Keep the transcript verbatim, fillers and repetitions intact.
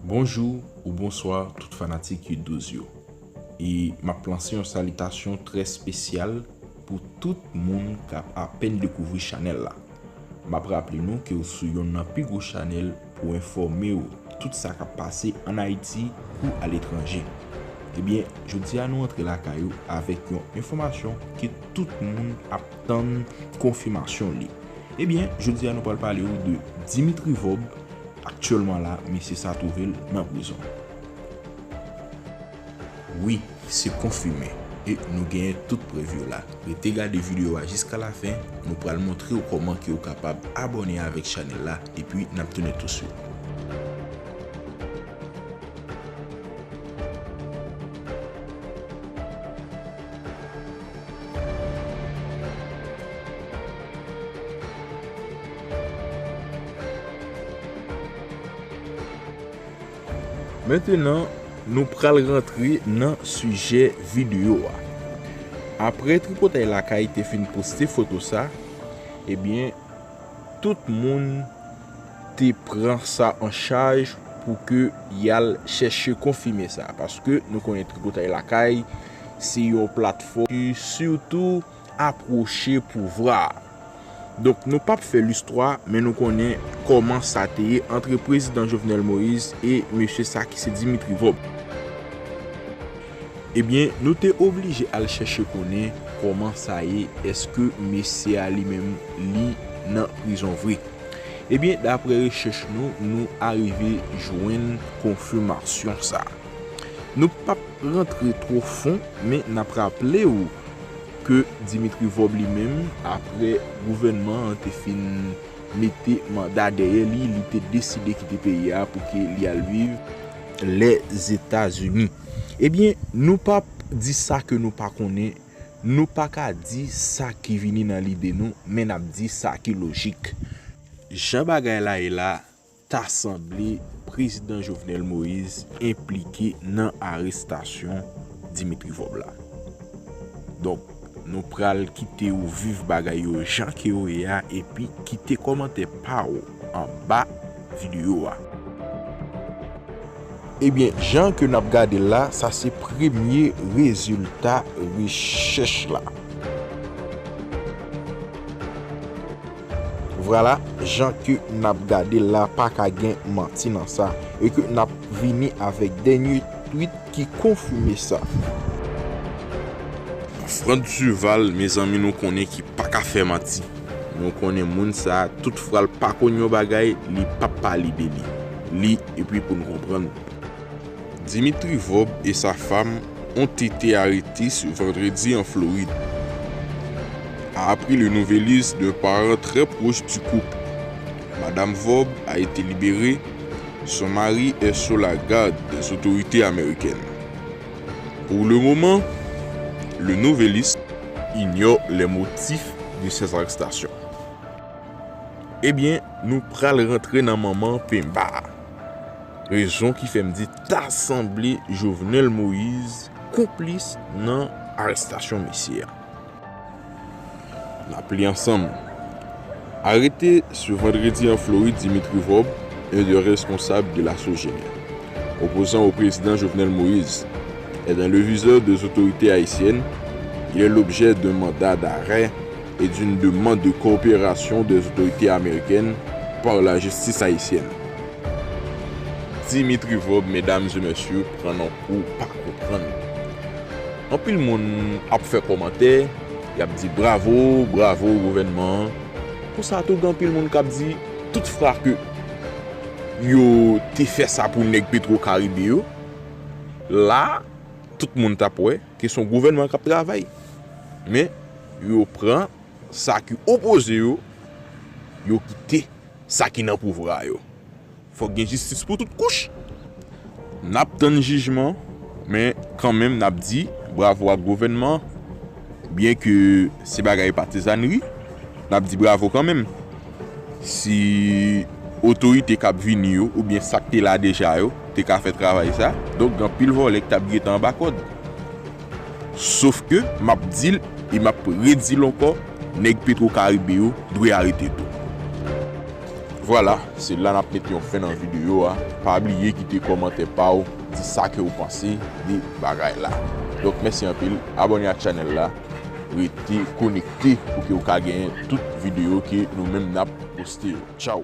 Bonjou ou bonswa tout fanatik Yu Douz yo. E m ap lanse yon salitasyon trè espesyal pou tout moun k ap apèn dekouvri chanèl la. M ap raple nou ke w sou yonn nan pi gwo chanèl pou enfòme w tout sa k ap pase ann Ayiti kou aletranje. Ebyen, jodi a nou antre lakay ou avèk yon enfòmasyon ke tout moun ap tann konfimasyon li. Ebyen, jodi a nou pral pale w de Dimitri Vorbe. Aktyèlman la, mesye sa twouve l nan prizon. Wi, se konfime, e nou genyen tout prèv yo la. Rete gade videyo a jiska lafen, nou pral montre w kòman ke w kapab abòne avèk chanèl la, epi n ap tounen touswit. Mentenan, nou pral rantre nan sijè videyo a. Apre Tripotay Lakay te fin poste foto sa, ebyen, tout moun te pran sa an chaj pou ke y al chèche konfime sa. Paske nou konnen Tripotay Lakay, se yon platfòm ki sitou apwoche pouvwa a. Donk, nou p ap fè listwa, men nou konnen kòman sa te ye ant Prezidan Jovenel Moïse e mesye sa ki se Dimitri Vorbe. Ebyen, nou te oblije al chèche konnen kòman sa ye, èske mesye a li menm, li nan prizon vre? Ebyen, daprè rechèch nou, nou arive jwenn konfimasyon sa. Nou p ap rantre twò fon, men n ap raple w ke Dimitri Vorbe li menm, apre gouvènman an te fin mete manda dèyè li, li te deside kite peyi a pou ke li al viv Lèzetazini. Ebyen, nou p ap di sa ke nou pa konnen, nou pa ka di sa ki vini nan lide nou, men n ap di sa ki lojik. Jan bagay la ye la, ta sanble Prezidan Jovenel Moïse enplike nan arestasyon Dimitri Vorbe la. Donk, nou pral kite w viv bagay yo jan ke yo ye a, epi kite kòmantè pa w anba videyo a. Ebyen, jan ke n ap gade l la, sa se premye rezilta rechèch la. Vwala, jan ke n ap gade l la, pa ka gen manti nan sa, e ke n ap vini avèk dènye tweet ki konfime sa. Frantz Duval, mezanmi, nou konnen ki pa ka fè manti. Nou konnen moun sa, tout fwa l pa konn yon bagay, li p ap pale de li. Li, epi pou n konprann. Dimitri Vorbe et sa femme ont été arrêtés ce vendredi en Floride, a appris le Nouvelliste d'un parent très proche du couple. Madame Vorbe a été libérée, son mari est sous la garde des autorités américaines. Pour le moment, le Nouvelliste ignore les motifs de ces arrestations. Ebyen, nou pral rantre nan manman penba a. Rezon ki fè m di ta sanble Jovenel Moïse konplis nan arestasyon mesye a. N ap li ansanm. Arrêté ce vendredi en Floride, Dimitri Vorbe, un des responsables de la SOGENER, opposant au président Jovenel Moïse, est dans le viseur des autorités haïtiennes. Il est l'objet d'un mandat d'arrêt et d'une demande de coopération des autorités américaines par la justice haïtienne. Dimitri Vorbe, medam e mesye, pran nan kou pa konprann. Anpil moun ap fè kòmantè, y ap di bravo, bravo gouvènman an. Konsa tou, gen anpil moun k ap di tout fra ke yo te fè sa pou nèg Petro Karibe yo. La, tout moun t ap wè ke se yon gouvènman k ap travay. Men, yo pran sa ki opoze yo, yo kite sa ki nan pouvwa a yo. Fòk gen jistis pou tout kouch. N ap tann jijman, men kanmenm n ap di bravo ak gouvènman an. Byen ke se bagay patizanri, n ap di bravo kanmenm. Si otorite k ap vini yo, oubyen sa k te la deja yo, te ka fè travay sa, donk gen anpil vòlè ki t ap gentan anba kòd. Sof ke m ap di l e m ap redi l ankò, nèg Petro Karibe yo dwe arete tou. Vwala, se la n ap mete yon fen nan videyo a. Pa bliye kite kòmantè pa w, di sa ke w panse de bagay la. Donk, mèsi anpil, abòne ak chanèl la, rete konekte pou ke w ka genyen tout videyo ke nou menm n ap poste yo. Tchaw!